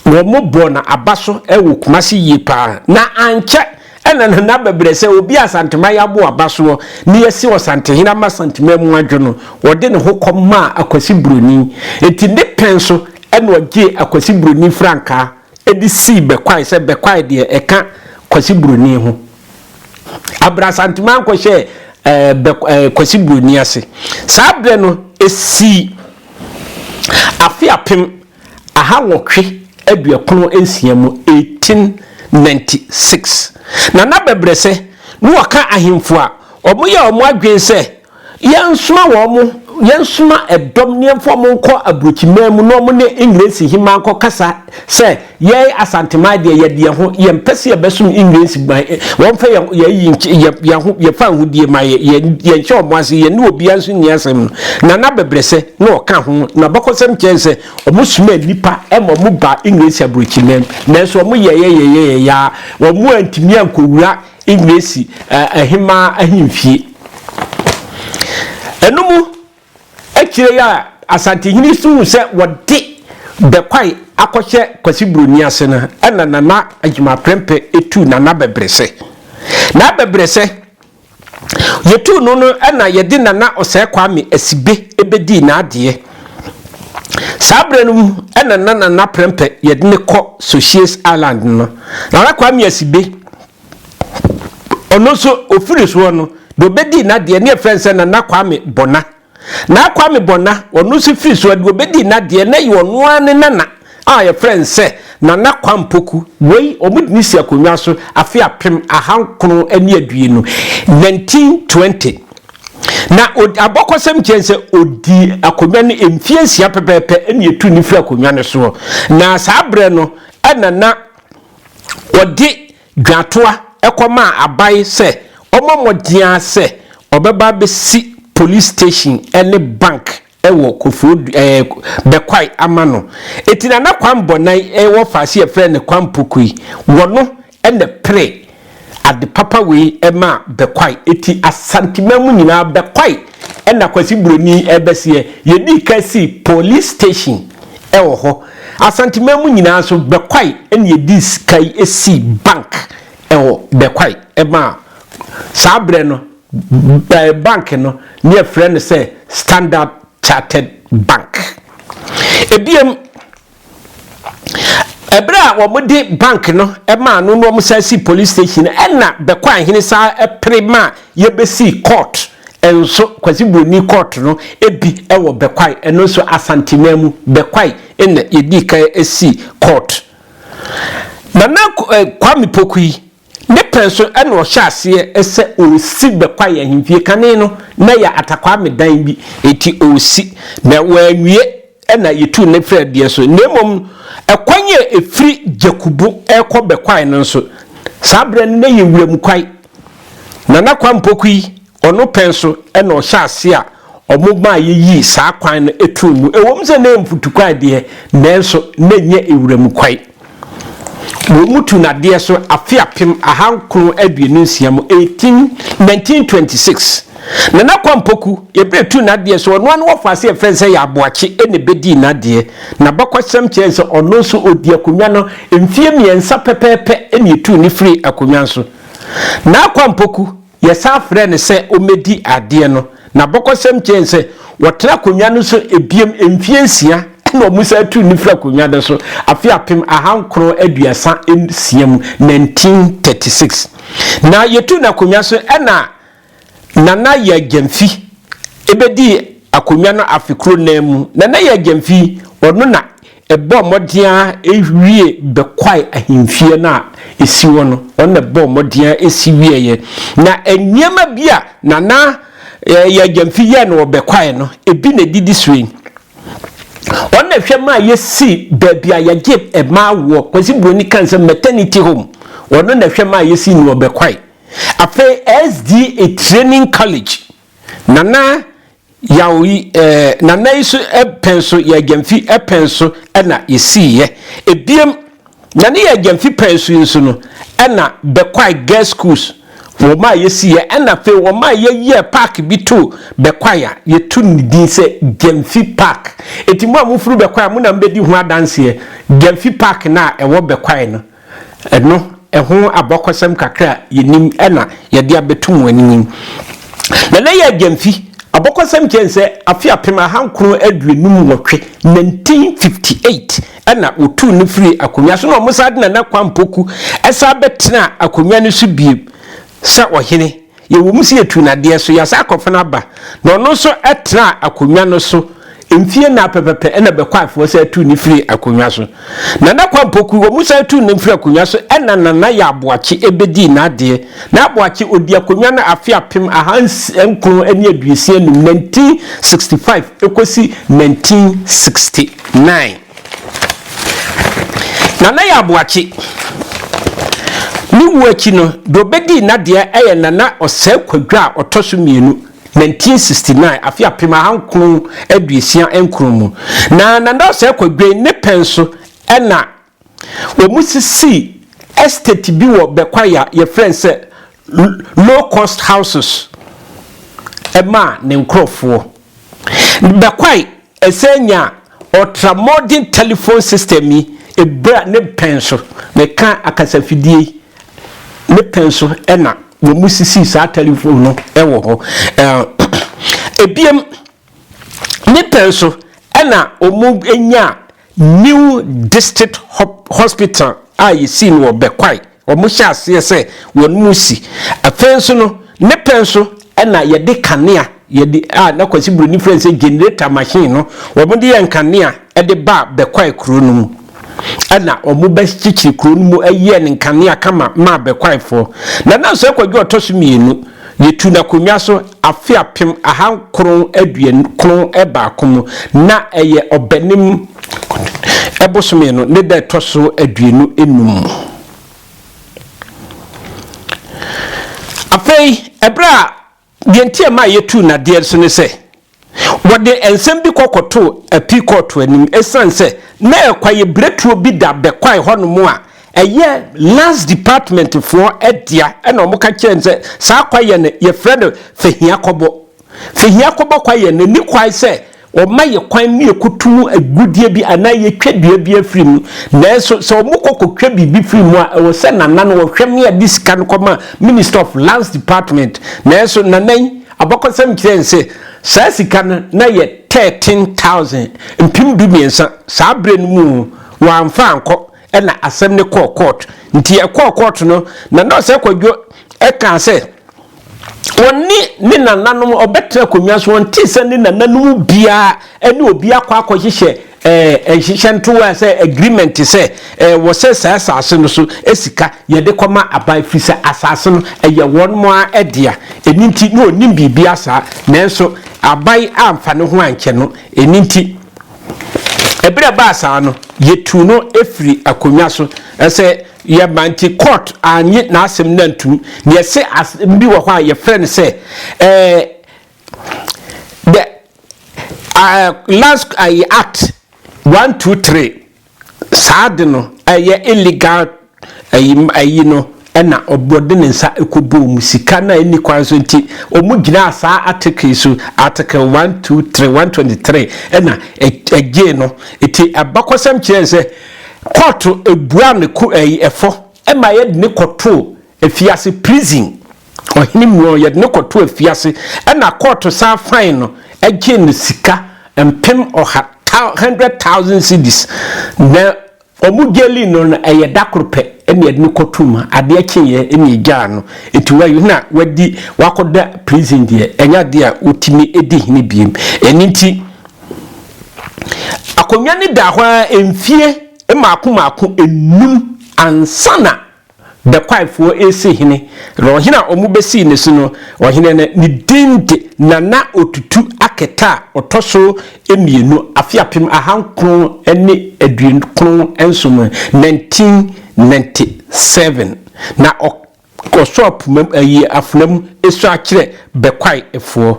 wɔn bɔɔ no aba so wɔ Kumasi yie pa ara. Na ankyɛ na Nana Abɛbrɛsɛ, obi a Asanteman abɔ aba soɔ na yɛasi Ɔsantehene ama Asanteman mu adwo no, ɔde ne ho kɔmaa Akwasi Broni. Enti ne pɛn so na ɔgyee Akwasi Broni frankaa de sii Bɛkwae sɛ Bɛkwae deɛ ɛka Kwasi Broni ho. Abrɛ Asanteman kɔhyɛɛ ɛɛ Bɛ ɛɛ Kwasi Broni ase. Saa berɛ no ɛsii afe 1896 mu, 1896. Nana Bɛbrɛsɛ ne wɔka ahemfo a wɔyɛɛ wɔn adwene sɛ Yɛnsoma wɔn, yɛnsoma ɛdɔm na yɛmfa wɔn nkɔ aburokyiman mu na wɔn ne Engiresi hemmaa nkɔkasa sɛ yɛn Asanteman deɛ yɛde yɛn ho, yɛmpɛ sɛ yɛbɛsom Engiresi man, wɔmfa yɛn yɛn ayi yɛn yɛn ho yɛfa ahodie ma yɛn, yɛn yɛnhyɛ wɔn ase, yɛne obiara nso nni asɛm no. Nana Bɛbrɛsɛ na ɔka ho, na abakɔsɛm kyerɛ sɛ wɔsomaa nnipa ma wɔbaa Engiresi aburokyiman mu, nanso wɔyɛeɛ yɛeɛ yɛeɛ ara, wɔn antumi ankɔwura Engiresi ahemmaa ahemfie. Ɛno mu akyire yi a Asantehene suu sɛ wɔde Bɛkwae akɔhyɛ Kwasi Buroni ase no, ɛna Nana Agyemang Prempeh tuu Nana Bɛbrɛsɛ. Na Bɛbrɛsɛ yɛtuu no no ɛna yɛde Nana Ɔsɛe Kwame Asibe bɛdii n'adeɛ. Saa berɛ no mu ɛna na Nana Prempeh yɛde no kɔ Sochies Island no. Nana Kwame Asibe Ɔno nso ɔfiri soɔ no, deɛ ɔbɛdii n'adeɛ ne yɛfrɛ no sɛ Nana Kwame Bɔna. Nana Kwame Bɔna, ɔno nso firi soɔ, deɛ ɔbɛdii n'adeɛ na yɛ ɔno ara ne nana a yɛfrɛ no sɛ Nana Kwame Poku. Wei, wɔde no si akonnwa so afe 1920, 1920. Na abɔkɔsɛm kyerɛ sɛ ɔdii akonnwa no mfeɛ nsia pɛpɛɛpɛ na yɛtuu no firi akonnwa no soɔ. Na saa berɛ no na na Wɔde dwatoa kɔmaa aban sɛ ɔmmɔ mmɔden ara sɛ ɔbɛba abɛsi police station ne bank wɔ Kofoɔ ɛɛ Bɛkwae ama no. Enti Nana Kwame Bɔnan wɔ faase yɛfrɛ no Kwame Pokui, wɔno na ɛpere ade papa wei maa Bɛkwae. Enti Asanteman mu nyinaa Bɛkwae na Kwasi Buroni rebɛseɛ. Yɛdii kan sii police station wɔ hɔ. Asanteman mu nyinaa nso Bɛkwae na yɛdii kan sii bank wɔ Bɛkwae maa saa berɛ no bank no ne yɛfrɛ no sɛ Standard Chartered Bank. Ebiem Ɛberɛ a wɔde bank no maa no na wɔsan sii police station no, ɛna Bɛkwaehene san pere maa yɛbɛsii court nso, Kwasi Broni court no bi wɔ Bɛkwae, ɛno nso Asanteman mu, Bɛkwae na yɛdii kan sii court. Nana Kwame Poku yi, ne pɛn so na ɔhyɛ aseɛ sɛ ɔresi Bɛkwae ahemfie. Kane no, na ɛyɛ Atakwame dan bi, enti ɔresi, na wanwie. na yɛtuu ne frɛ deɛ so, na mmom ɛkwan a ɛfiri Gyakubo rekɔ Bɛkwae no nso, saa berɛ no na ɛyɛ wuram kwae. Nana Kwame Poku yi, ɔno pɛn so na ɔhyɛ ase a wɔmaa yɛyii saa kwan no too mu. Ɛwom sɛ na ɛyɛ mfutukwae deɛ, nanso na ɛnyɛ wuram kwae. Wɔtu no adeɛ so afe 1926 mu, 18 1926. Nana Kwampoku, yɛberɛ tu n'adeɛ so, ɔno ano wɔfa ase yɛfrɛ no sɛ yɛ Aboakye na ɛbɛdii n'adeɛ. N'abakɔsɛm kyerɛ sɛ ɔno nso ɔdi akonnwa no mfeɛ 3 pɛpɛɛpɛ na yɛtuu no firii akonnwa so. Naa Kwampoku, Yɛsan frɛɛ no sɛ ommedi adeɛ no, n'abɔkɔsɛm kyerɛ sɛ wɔtena akonnwa no so biom mfeɛ nsia na wɔsan tuu no firii akonnwa no so afe 1936 mu, 1936. Na yɛtuu no akonnwa so ɛna Nana Yaa Gyamfi bɛdii akonnwa no afe koro no ara mu. Nana Yaa Gyamfi, ɔno na Ɛbɔɔ mmɔden ara wiee Bɛkwae ahemfie no a ɛsi hɔ no, ɔno na ɛbɔɔ mmɔden ara si wieeɛ. Na nneɛma bi a Nana Yaa Gyamfi yɛɛ no wɔ Bɛkwae no, ebi na ɛdidi so yi. Ɔno na ɛhwɛ maa yɛsii baabi a yɛgye mmaa awoɔ, Kwasi Buroni ka sɛ maternity home, ɔno na ɛhwɛ maa yɛsii no wɔ Bɛkwae. Afei SDA Training College, Nana Yaw yi eh, Nana yi so pɛn so, Yaa Gyamfi pɛn so na yɛsiiɛ. Ebiem, Nana Yaa Gyamfi pɛn so yi nso no, ɛna Bɛkwae Girls Schools wɔn a yɛsiiɛ, ɛna afei wɔn a yɛyɛɛ park bi too Bɛkwae a yɛto ne din sɛ Gyamfi Park. Enti mo a mofiri Bɛkwae a, mo na mobɛdi ho adanseɛ, Gyamfi Park no a ɛwɔ Bɛkwae no. Ɛno, ɛho abakɔsɛm kakra a yɛnim na yɛde abɛto mo anim yi. Na na yɛ Agyamfi abakɔsɛm kyerɛ sɛ afe 1958, 1958, ɛna wɔtuu no firii akonnwa so na wɔsan de Nana Kwame Poku san bɛtenaa akonnwa no so bio sɛ ɔhene. Yɛwɔ mu sɛ yɛtuu no adeɛ so, yɛasan akɔfa no aba, na ɔno nso tenaa akonnwa no so mfeɛ nnan pɛpɛpɛ ɛna Bɛkwaefoɔ san tuu no firii akonnwa so. Nana Kwampoku, wɔn san tuu no firii akonnwa so ɛna Nana Yaa Boakye bɛdii n'adeɛ. Nana Boakye, ɔdii akonnwa no afe 1965, 1965 kɔsi 1969. Nana Yaa Boakye ne wuo akyi no, deɛ ɔbɛdii n'adeɛ yɛ Nana Ɔsɛe Kwadwo a ɔtɔ so mmienu, 1969, afe 1969 mu. Na Nana Ɔsɛe Kwadwo yi ne pɛn so na wɔsisii estate bi wɔ Bɛkwae a yɛfrɛ no sɛ Low Cost Houses maa ne nkorɔfoɔ. Bɛkwae Ɛsɛ nya ultramodern telephone system yi eberɛ a ne pɛn so, meka akasafidie yi, ne pɛn so na wɔn sisii saa telephone no wɔ hɔ. Ebiem, ne pɛn so na wɔn nyaa New District Hospital a yɛsii no wɔ Bɛkwae. Wɔhyɛɛ aseɛ sɛ wɔn mu si. Afei nso no, ne pɛ nso na yɛde kanea, yɛde a na Kwasi Buroni frɛ no sɛ generator machine no, wɔde yɛɛ nkanea de baa Bɛkwae kuro no mu. Ɛna wɔbɛkyekyere kuro no mu yɛɛ no nkanea kama maa Bɛkwaefoɔ. Nana Nsoɛ Kwadwo a ɔtɔ so mmienu, yɛtuu no akonnwa so afe 1991 mu, na ɛyɛ Ɔbɛnem bosome no ne da ɛtɔ so 25 mu. Afei, ɛberɛ a deɛ nti a ɛmaa yɛtuu no adeɛ nso ne sɛ, wɔde nsɛm bi kɔ kɔtoo Apii kɔɔto anim ɛsiane sɛ na ɛkwaeɛbiretuo bi da Bɛkwae hɔnom a ɛyɛ Lands Department foɔ dea ɛna wɔka kyerɛɛ no sɛ saa kwaeɛ no yɛfrɛ no Fahiakɔbɔ. Fahiakɔbɔ kwaeɛ no ɛni kwae sɛ wɔma yɛ kwan ma yɛkɔtu mu agudeɛ bi anaa yɛtwa dua bi afiri mu. Nanso sɛ wɔkɔ kɔtwa biribi firi mu a, ɛwɔ sɛ Nana no wɔhwɛ ma yɛde sika no kɔma Minister of Lands Department. Nanso Nana yi abakɔsɛm kyerɛ yɛn sɛ saa sika no na yɛ 13,000, 13,000, saa berɛ no mu wɔamfa ankɔ ɛna asɛm no kɔɔ court. Nti ɛkɔɔ court no, Nana Osei Kwadwo kaa sɛ ɔne ne nananom ɔbɛtena akonnwa so, ɔntee sɛ ne nananom biara ne obi akɔ akɔhyehyɛ ɛɛ nhyehyɛ ntoa sɛ agreement sɛ ɛɛ wɔ sɛ saa asase no so sika yɛde kɔma aban firi sɛ asase no ɛyɛ wɔn mo ara dea. Ɛno nti na ɔnim biribi saa, nanso aban amfa ne ho ankyɛ no. Ɛno nti ɛberɛ ɛbaa saa no yɛtuu no firi akonnwa so sɛ yɛma nti court annye n'asɛm no antum. Na yɛse asɛm bi wɔ hɔ a yɛfrɛ no sɛ ɛɛ the Lands Act 123 saa de no ɛyɛ illegal. ayi ayi no ɛna ɔde ne nsa kɔbɔɔ mu sika no a ɛnni kwan so nti wɔn gyinaa saa article yi so article 123 123 ɛna ɛgyee no nti abakɔsɛm kyerɛ sɛ kɔɔto ebua ne ko ɛyi ɛfɔ ɛma yɛde ne kɔtoo afiase prison ɔhene mu yɛde ne kɔtoo afiase ɛna kɔɔto san fine no ɛgyee no sika 100,000 100,000 cedis na Ɔmo gyelii no no ɛyɛ da koro pɛ ɛna yɛde no kɔtoo mu adeɛ kyeeɛ ɛna yɛgyaa no nti wayi na wadi wakɔda prison deɛ ɛnyɛ adeɛ a wotumi di hene biem ɛno nti akonnwa no daa hɔ ara mfie mmaako mmaako enum ansa na Bɛkwaefoɔ resi hene, na ɔhene a wɔbɛsii ne so no, ɔhene no, ne din de Nana Otutu Aketa a ɔtɔ so mmienu, afe 1997 mu, 1997, na ɔsɔ apoma mu, ayi afena mu sua kyerɛ Bɛkwaefoɔ.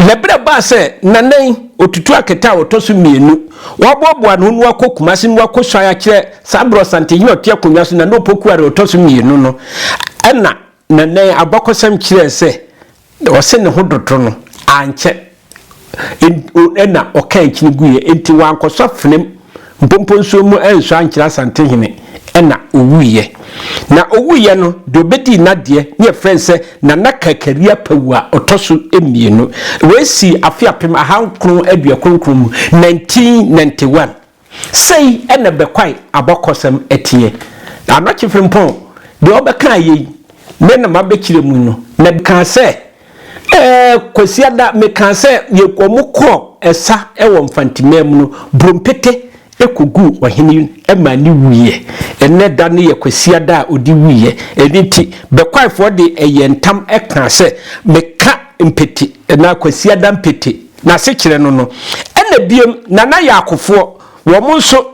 Na berɛ baa sɛ Nana Otutu Aketa a ɔtɔ so mmienu, waboaboa ne ho na wakɔ Kumasi na wakɔsuae akyerɛ saa berɛ Ɔsantehene a ɔte akonnwa so Nana Opoku Are ɔtɔ so mmienu no, ɛna Nana abakɔsɛm kyerɛɛ sɛ ɔse ne ho dodo no ankyɛ ɛna ɔkaa nkyene guiɛ, enti wankɔsɔ afenam mpomponsuo mu ansua ankyerɛ Asantehene ɛna ɔwuiɛ. Na ɔwuiɛ no, deɛ ɔbɛdii n'adeɛ ne yɛfrɛ no sɛ Nana Kakari Apawu a ɔtɔ so mmienu. Wei sii afe 1999 mu, 1991. Sei na Bɛkwae abɔkɔsɛm teɛ. Na Anɔkye Frimpong, deɛ ɔbɛkaa yei, me na mabɛkyerɛ mu no, na kaa sɛ, Ɛɛ, Kwasiada, mekaa sɛ yɛ wɔn kɔɔ ɛsa wɔ Mfanteman mu no, Brompete kɔguu ɔhene maa no wuiɛ. Ɛnnɛ da no yɛ Kwasiada a ɔde wuiɛ. Ɛno nti, Bɛkwaefoɔ de ɛyɛɛ ntam kaa sɛ, Meka mpete, anaa Kwasiada mpete. N'asekyerɛ no no. Ɛna biom, Nana Yaakofoɔ, wɔn nso,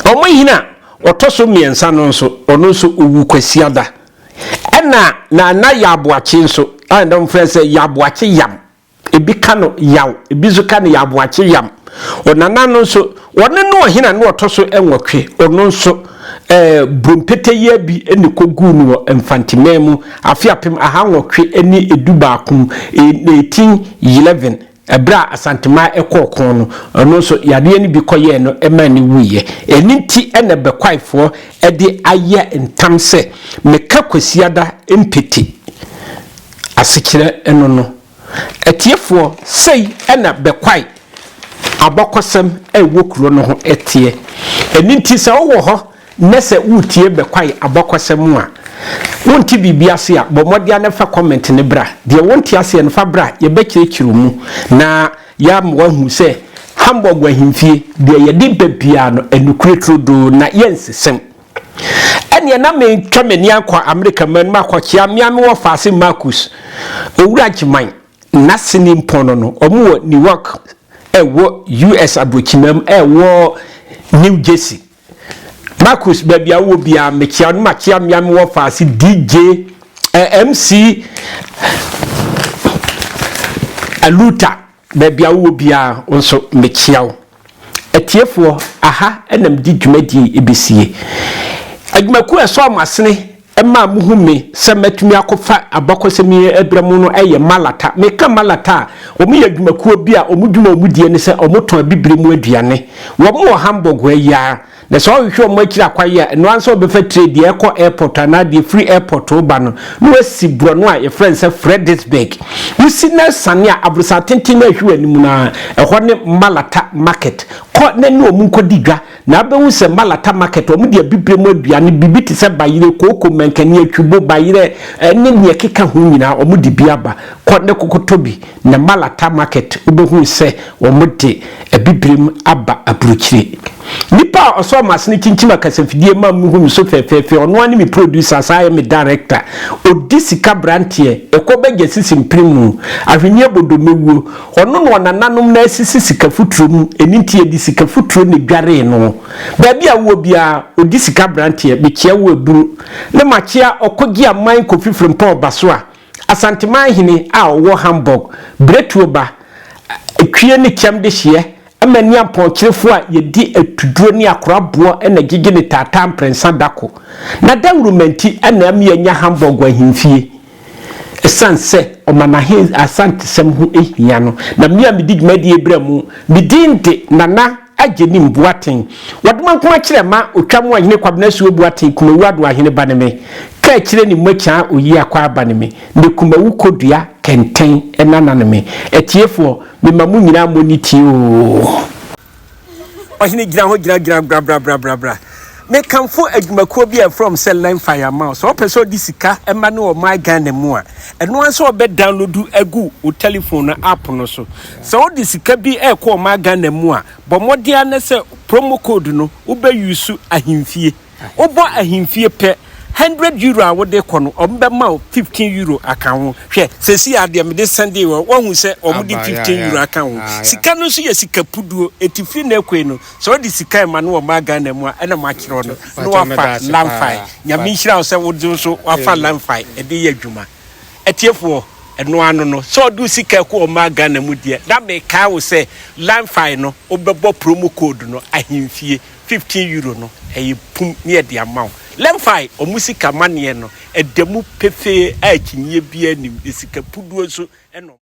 wɔn hene a ɔtɔ so mmiɛnsa no nso, ɔno nso ɔwu Kwasiada. Ɛna Nana Yaaboakye nso, a na wɔfrɛ no sɛ Yaaboakye Yam, ebi ka no Yaw, ebi nso ka no Yaaboakye Yam. Ɔnana no nso, ɔno ne ɔhene a na ɔtɔ so nwɔtwe, ɔno nso, ɛɛ Brompeteyia bi na ɛkɔguu no wɔ Mfanteman mu afe 1811 mu, 1811, ɛberɛ a Asanteman kɔɔ ko no, ɔno nso yareɛ no bi kɔyɛɛ no maa no wuiɛ. Ɛno nti na Bɛkwaefoɔ de ayɛ ntam sɛ, Meka Kwasiada mpete asekyerɛ no no. Atiefoɔ, sei na Bɛkwae abɔkɔsɛm a ɛwɔ kuro no ho teɛ. Ɛno nti sɛ wowɔ hɔ na sɛ woretie Bɛkwae abɔkɔsɛm a, wonte biribi ase a, bɔ mmɔden ara na fa comment no bra. Deɛ wonte aseɛ no, fa bra, yɛbɛkyerɛkyerɛ wo mu na yɛama woahu sɛ Hamburg ahemfie, deɛ yɛde ba biara no, ɛnokorɛ turodoo na yɛnsesam. Ɛnneɛ na metwa m'ani akɔ Amerika man mu akɔkyea mmea me wɔfaase Marcus, Owura Gyeman, n'aseni mpɔn no no, wɔn wɔ Newark ɛwɔ US aburokyima mu ɛwɔ New Jersey. Marcus, baabi a wowɔ biara mekyea no, makyea mmea me wɔfaase DJ, eh, MC Aluta. Baabi a wowɔ biara wo nso mekyea wo. Atiefoɔ, aha na mede dwumadie yi bɛsie. Adwumakuo a ɛsɔɔ m'asene maa mohu me sɛ mɛtumi akɔfa abakɔsɛm yi abrɛ mo no yɛ Malata. Meka Malata a, wɔyɛ adwumakuo bi a wɔn dwuma a wɔdie ne sɛ wɔtɔn abibire mu aduane. Wɔn wɔ Hamburg ha yi ara. Na sɛ ɔhwehwɛ wɔn akyiri akwan a, ɛno ara ne sɛ ɔbɛfa tire deɛ ɛkɔ airport anaa deɛ ɛfiri airport reba no, na wasi borɔno a yɛfrɛ no sɛ Fredericksburg. Wosi na asiane a, aborosan tenten no a ɛhwɛ w'anim no ara, ɛhɔ ne Malata Market. Kɔ na ne wɔn nkɔdi dwa, na wobɛhu sɛ Malata Market, wɔde abibire mu aduane, biribi te sɛ bayerɛ, kooko, mankani, atwibo, bayerɛ, ne deɛ ɛkeka ho nyinaa, wɔde bi aba. Kɔ na kɔkɔtɔ bi. Na Malata market wobɛhuu sɛ wɔde abibirem aba aburokyire. Nipa a ɔsɔɔ m'asene kyinkyim akasafidie ma mehu me so fɛfɛɛfɛ, ɔno ara ne me producer san yɛ me director. Ɔdi sika branteɛ, ɛkɔ bɛgya sisi mpene mu, ahweneɛ bodo mɛwuo. Ɔno na ɔnananom no asisi sika futuro mu, ɛno nti yɛde sika futuro na ɛdwaree no. Baabi a wowɔ biara, ɔdi sika branteɛ, mekyea wo aburu. Ne makyea Ɔkɔgye Aman Kofi Frimpong Ɔbasoa. Asanteman hene a ɔwɔ Hamburg, Bretuo ba, Twie ne Kyɛm dehyeɛ Ɛma ni apɔnkyerefoɔ a yɛdi atuduro ne akoraboɔ na gyegye ne taataa mprɛnsa da ko. Na dawuruma nti na ama yɛanya Hamburg ahemfie. Ɛsiane sɛ ɔma n'ahen Asantesɛm ho hia no, na me a medi dwumadie yi berɛ mu, me din de Nana Agyenim Boateng. Wɔde ma nko akyerɛ ma Otwa mu Ɔhene Kwabena Asuo Boateng Kumawu Ado Ahene ba ne me, Kaakyire ne Mmoakyaa Oyi Akwaaba ne me, ne Kumawu Kodua Kɛntɛn Nana ne me. Atiefoɔ, Mema mo nyinaa mo ani tie oo. Ɔhene gyina hɔ gyina gyina bra bra bra bra bra. Mekamfo adwumakuo bi a ɛfrɛ wɔn sɛ Lemfi ama wo. Sɛ wopɛ sɛ ɔde sika ma ne ɔman Ghana mu a, ɛno ara sɛ ɔbɛ download agu wo telephone no app no so. Sɛ wode sika bi ɛrekɔ ɔman Ghana mu a, bɔ mmɔden ara ne sɛ promo code no wobɛ use ahemfie. Wobɔ ahemfie pɛ, €100 a wode kɔ no, wɔbɛma wo €15 aka ho. Hwɛ, seesei ara deɛ mede sɛndee hɔ, woahu sɛ wɔde €15 aka ho. Sika no nso yɛ sika puduo, enti firi nnɛ rekɔ yi no, sɛ wode sika rema no wɔ ɔman Ghana mu a, ɛna makyerɛ wo no, na woafa Lamfi. Nyame nhyira wo sɛ wo nso woafa Lamfi de reyɛ adwuma. Atiefoɔ, ɛno ano no, sɛ wode wo sika rekɔ ɔman Ghana mu deɛ, na mekae wo sɛ Lamfi no, wobɛbɔ promo code no, ahemfie. €15 no, ɛyɛ pum ne yɛde ama wo. Lemfi, wɔn sika amaneɛ no, ɛda mu pefee a akyinnyeɛ biara nnim, na sika puduo nso na.